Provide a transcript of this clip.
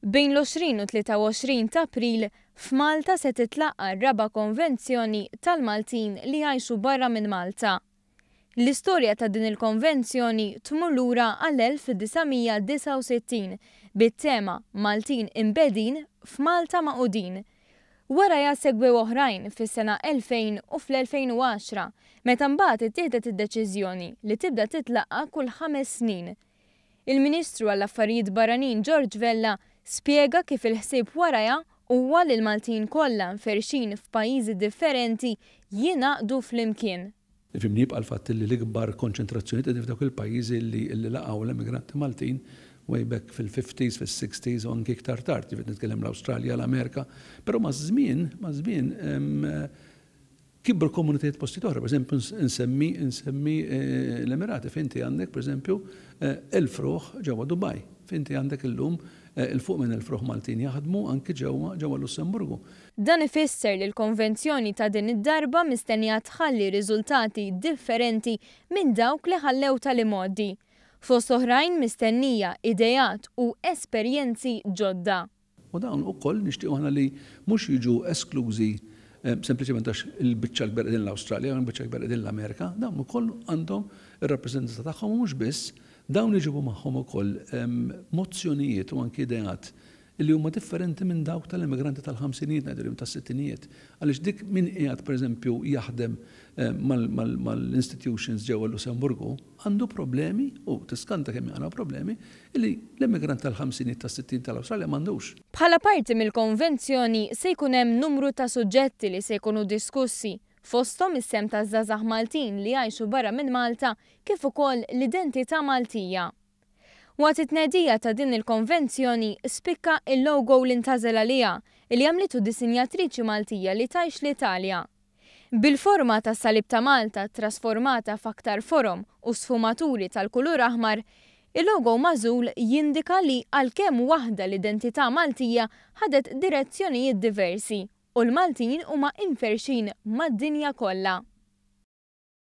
Bejn l-20 u 23 ta' April, f'Malta se titlaqqa' r-raba' konvenzjoni tal-Maltin li jgħixu barra minn Malta. L-istorja ta' din il-konvenzjoni tmur lura għall-1969 bit-tema 'Maltin Imbegħdin f'Malta Magħqudin'. Warajha segwew oħrajn fis-sena 2000 u fl-2010, meta mbagħad ittieħdet id-deċiżjoni li tibda titlaqqa' kull ħames snin. Il-Ministru għall-Affarijiet Barranin George Vella spjega kif il-ħsieb warajha huwa li l-Maltin kollha mferrxin f'pajjiżi differenti jingħaqdu flimkien. Ifhimni, jibqa' l-fatt li l-ikbar konċentrazzjonijiet qegħdin f'dawk il-pajjiżi li laqgħu l-emigranti Maltin way back fil-fifties, fis-sixties u anki iktar tard, jiġifieri nitkellem l-Awstralja, l-Amerika. Però maż-żmien, maż-żmien Kibru komunitajiet postijiet oħra, pereżempju nsemmi nsemmi l-Emirati fejn inti għandek pereżempju 1,000 ruħ ġewwa Dubai, fejn inti għandek illum 'il fuq minn 1,000 ruħ Maltin jaħdmu anki ġewwa ġewwa Lussemburgu. Dan ifisser li l-konvenzjoni ta' din id-darba mistennija tħalli riżultati differenti minn dawk li ħallew tal-imgħoddi. Fost oħrajn mistennija ideat u esperjenzi ġodda. U dawn ukoll nixtiequ aħna li mhux jiġu esklużi sempliċement għax il-biċċa l-kbira qegħdin l-Awstralja jew il-biċċa l-kbira qegħdin l-Amerika, dawn ukoll għandhom ir-rappreżentanza tagħhom u mhux biss, dawn iġibu magħhom ukoll mozzjonijiet u anki ideat li huma differenti minn dawk tal-immigranti tal-ħamsinijiet ngħidu jew tas-sittinijiet. Għaliex dik min qiegħed pereżempju jaħdem mal-institutions ġewwa l-Lussemburgu għandu problemi, u tiskanta kemm jaqla' problemi, li l-immigrant tal-ħamsinijiet tas-sittin tal-Awstralja m'għandux. Bħala parti mill-konvenzjoni se jkun hemm numru ta' suġġetti li se jkunu diskussi, fosthom is-sehem taż-żgħażagħ Maltin li jgħixu barra minn Malta kif ukoll l-identità Maltija. Waqt it-tnedija ta' din il-konvenzjoni spikka il-logo li ntgħażel għaliha, li għamlitu disinjatriċi Maltija li tgħix l-Italja. Bil-forma tas-Salib ta' Malta ttrasformata f'aktar forom u sfumaturi tal-kulur aħmar, il-logo magħżul jindika li għalkemm waħda l-identità Maltija ħadet direzzjonijiet diversi u l-Maltin huma imferrxin mad-dinja kollha.